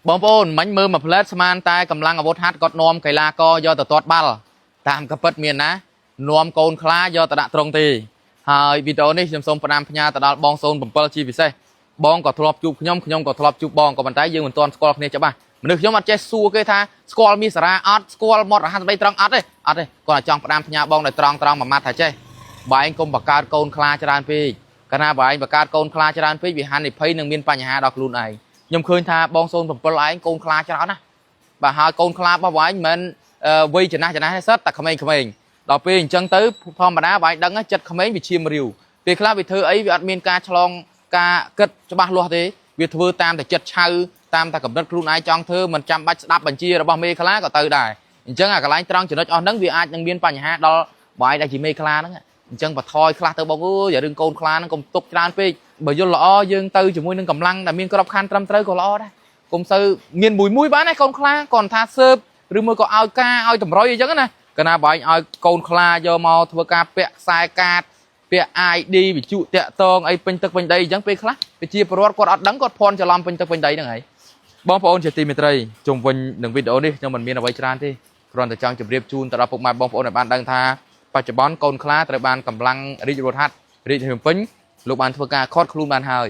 បងប្អូនមិញមើលមួយផ្លែតស្មានតែកម្លាំងអាវុធហត្ថគាត់នាំកីឡាករយកទៅទាត់បាល់តាមក៏ពិតមានណានាំកូនខ្លាយកទៅដាក់ត្រង់ទេហើយវីដេអូនេះខ្ញុំសូមផ្ដាំផ្ញើទៅដល់បង07ជាពិសេសបងក៏ធ្លាប់ជួបខ្ញុំខ្ញុំក៏ធ្លាប់ជួបបងក៏ប៉ុន្តែយើងមិនទាន់ស្គាល់គ្នាច្បាស់មនុស្សខ្ញុំអត់ចេះសួរគេថាស្គាល់មាសសារ៉ាអត់ស្គាល់មាត់រហ័សស្ដីត្រង់អត់ទេអត់ទេគាត់តែចង់ផ្ដាំផ្ញើបងដោយត្រង់ត្រង់មួយម៉ាត់ថាចេះបែងកុំបង្កើតកូនខ្លាច្រើនពេកកាលណាបើឯងបង្កើតកូនខ្លាច្រើនពេកវាហានិភ័យនឹងមានបញ្ហាដល់ខ្លួនឯងខ្ញុំឃើញថាបង07ឯងកូនខ្លាច្រើនណាស់បាទហើយកូនខ្លារបស់បងឯងមិនមែនវ័យចំណាស់ចំណាស់ទេសិតតែក្មេងៗដល់ពេលអញ្ចឹងទៅធម្មតាបងឯងដឹងចិត្តក្មេងវាឈាមរាវពេលខ្លះវាធ្វើអីវាអត់មានការឆ្លងការគិតច្បាស់លាស់ទេវាធ្វើតាមតែចិត្តឆៅតាមតែកំណត់ខ្លួនឯងចង់ធ្វើមិនចាំបាច់ស្ដាប់បញ្ជារបស់មេខ្លាក៏ទៅដែរអញ្ចឹងអាកន្លែងត្រង់ចំណុចអស់ហ្នឹងវាអាចនឹងមានបញ្ហាដល់បងឯងដែលជាមេខ្លាហ្នឹងអញ្ចឹងបន្ថយខ្លះទៅបងអើយអារឿងកូនខ្លាហ្នឹងកុំទុកច្រើនពេកបើយល់ល្អយើងទៅជាមួយនឹងកម្លាំងដែលមានក្របខ័ណ្ឌត្រឹមត្រូវក៏ល្អដែរកុំសូវមានមួយមួយបានដែរកូនខ្លាគាត់ថាស៊ើបឬមួយក៏ឲ្យការឲ្យតម្រុយអញ្ចឹងណាកាលណាបើឯងឲ្យកូនខ្លាយកមកធ្វើការពាក់ខ្សែកាតពាក់ ID វិទ្យុតាក់តងអីពេញទឹកពេញដីអញ្ចឹងពេលខ្លះប្រជាពលរដ្ឋគាត់អត់ដឹងគាត់ភ័ន្តច្រឡំពេញទឹកពេញដីហ្នឹងហើយបងប្អូនជាទីមេត្រីជុំវិញនឹងវីដេអូនេះខ្ញុំមិនមានអ្វីច្រើនទេគ្រាន់តែចង់ជម្រាបជូនទៅដល់ពុកម៉ែបងប្អូនឲ្យបានដឹងថាបច្ចុប្បន្នកូនខ្លាត្រូវបានកម្លាំងរាជរដ្ឋហត្ថរាជធានីភ្នំពេញលោកបានធ្វើការឃាត់ខ្លួនបានហើយ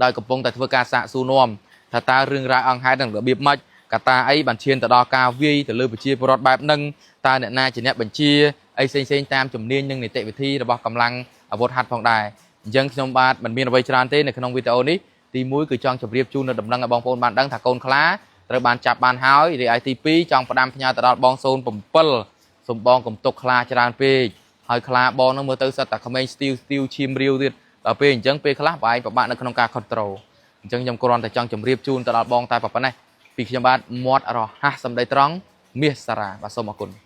ដោយកំពុងតែធ្វើការសាកសួរនាំថាតើរឿងរ៉ាវអង្គហេតុនឹងរបៀបម៉េចកត្តាអីបានឈានទៅដល់ការវាយទៅលើប្រជាពលរដ្ឋបែបហ្នឹងតើអ្នកណាជាអ្នកបញ្ជាអីផ្សេងៗតាមជំនាញនិងនីតិវិធីរបស់កម្លាំងអាវុធហត្ថផងដែរអញ្ចឹងខ្ញុំបាទមិនមានអ្វីច្រើនទេនៅក្នុងវីដេអូនេះទី1គឺចង់ជម្រាបជូននៅដំណឹងឲ្យបងប្អូនបានដឹងថាកូនខ្លាត្រូវបានចាប់បានហើយរីឯទី2ចង់ផ្ដាំផ្ញើទៅដល់បង07សូមបងកុំទុកខ្លាច្រើនពេកហើយខ្លាបងនឹងមើលទៅសិតតែក្មេងស្ទីវស្ទីវឈាមរាវទៀតដល់ពេលអញ្ចឹងពេលខ្លះបងឯងពិបាកនៅក្នុងការ control អញ្ចឹងខ្ញុំគ្រាន់តែចង់ជម្រាបជូនទៅដល់បងតែប៉ុណ្ណេះពីខ្ញុំបាទមាត់រហ័សសម្ដីត្រង់មាសសារ៉ាបាទសូមអរគុណ។